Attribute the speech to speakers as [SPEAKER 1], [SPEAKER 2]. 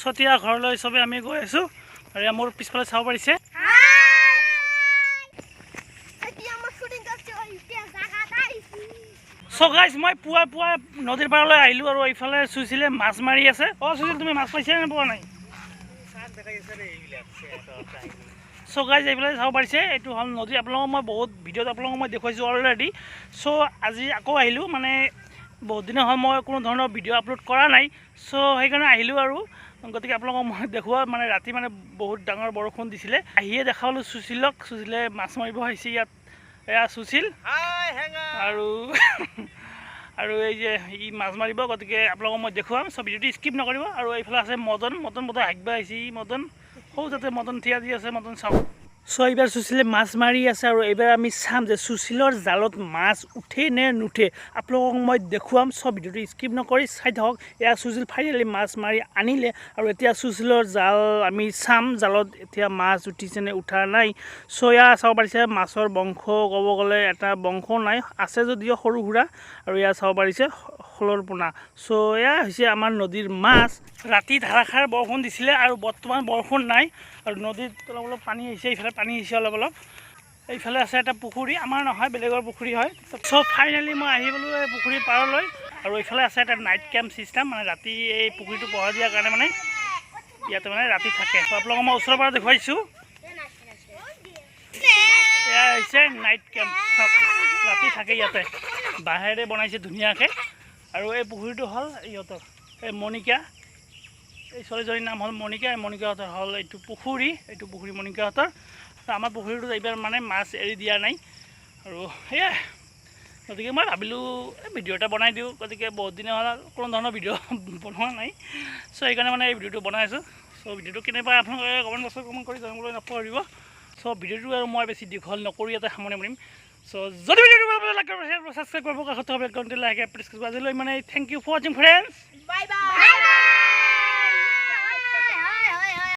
[SPEAKER 1] চতিয়া ঘৰলৈ চবে আমি গৈ আছোঁ। আৰু এয়া মোৰ পিছফালে চাব পাৰিছে।
[SPEAKER 2] এতিয়া আমাৰ শ্বুটিং কৰিছে, এতিয়া জাগাত আহিছি।
[SPEAKER 1] চ' গাইজ, মই পুৱা পুৱা নদীৰ পাৰলৈ আহিলোঁ আৰু এইফালে সুশীলে মাছ মাৰি আছে। অঁ সুশীল, তুমি মাছ পাইছা নে পোৱা নাই? চ' গাইজ, এইফালে চাব পাৰিছে, এইটো হ'ল নদী। আপোনালোকক মই বহুত ভিডিঅ'ত আপোনালোকক মই দেখুৱাইছোঁ অলৰেডি। চ' আজি আকৌ আহিলোঁ, মানে বহুত দিনৰ হ'ল মই কোনো ধৰণৰ ভিডিঅ' আপলোড কৰা নাই। চ' সেইকাৰণে আহিলোঁ আৰু গতিকে আপোনালোকক মই দেখুওৱা মানে ৰাতি মানে বহুত ডাঙৰ বৰষুণ দিছিলে। আহিয়ে দেখা পালোঁ সুশীলক, সুশীলে মাছ মাৰিব আহিছে ইয়াত। এয়া সুশীল আৰু আৰু এই যে ই মাছ মাৰিব, গতিকে আপোনালোকক মই দেখুৱাম। চ' ভিডিঅ'টো স্কিপ নকৰিব। আৰু এইফালে আছে মদন, মদন বোধহয় হাগিব আহিছে। ই মদন সৌ যাতে মদন থিয়া দি আছে, মদন চাওক। চ' এইবাৰ সুশীলে মাছ মাৰি আছে আৰু এইবাৰ আমি চাম যে সুশীলৰ জালত মাছ উঠে নে নুঠে, আপোনালোকক মই দেখুৱাম। চ' ভিডিঅ'টো স্কিপ নকৰি চাই থাকক। এয়া সুশীল ফাইনেলি মাছ মাৰি আনিলে আৰু এতিয়া সুশীলৰ জাল আমি চাম, জালত এতিয়া মাছ উঠিছে নে উঠা নাই। চ' এয়া চাব পাৰিছে, মাছৰ বংশ ক'ব গ'লে এটা বংশ নাই, আছে যদিও সৰু সুৰা। আৰু এয়া চাব পাৰিছে শ'লৰ পোনা। চ' এয়া হৈছে আমাৰ নদীৰ মাছ। ৰাতি ধাৰাসাৰ বৰষুণ দিছিলে আৰু বৰ্তমান বৰষুণ নাই আৰু নদীত অলপ অলপ পানী আহিছে, এইফালে পানী আহিছে অলপ অলপ। এইফালে আছে এটা পুখুৰী, আমাৰ নহয়, বেলেগৰ পুখুৰী হয়। চ' ফাইনেলি মই আহি গ'লোঁ এই পুখুৰীৰ পাৰলৈ আৰু এইফালে আছে এটা নাইট কেম্প ছিষ্টেম, মানে ৰাতি এই পুখুৰীটো পহৰা দিয়াৰ কাৰণে মানে ইয়াতে মানে ৰাতি থাকে। ত' আপোনালোকক মই ওচৰৰ পৰা দেখুৱাইছোঁ, এয়া হৈছে নাইট কেম্প, চাওক ৰাতি থাকে ইয়াতে, বাঁহেৰে বনাইছে ধুনীয়াকৈ। আৰু এই পুখুৰীটো হ'ল ইহঁতৰ, এই মণিকা, এই ছোৱালীজনীৰ নাম হ'ল মণিকা। এই মণিকাহঁতৰ হ'ল এইটো পুখুৰী, এইটো পুখুৰী মণিকাহঁতৰ। আৰু আমাৰ পুখুৰীটোত এইবাৰ মানে মাছ এৰি দিয়া নাই আৰু সেয়াই। গতিকে মই ভাবিলোঁ এই ভিডিঅ' এটা বনাই দিওঁ, গতিকে বহুত দিনে হ'ল কোনো ধৰণৰ ভিডিঅ' বনোৱা নাই। চ' সেইকাৰণে মানে এই ভিডিঅ'টো বনাই আছোঁ। চ' ভিডিঅ'টো কেনেকুৱা আপোনালোকে কমেণ্ট বক্সত কমেণ্ট কৰি জনাবলৈ নপাহৰিব। চ' ভিডিঅ'টো আৰু মই বেছি দীঘল নকৰি ইয়াতে সামৰণি মাৰিম। চ' যদি ভিডিঅ'টো ভাল পালে লাইক কৰিব, শ্বেয়াৰ কৰিব, ছাবস্ক্ৰাইব কৰিব, কাষত থকা বেল আইকনটো লাহেকৈ প্ৰেছ কৰিব। আজিলৈ মানে thank you for watching, friends.
[SPEAKER 2] Bye bye.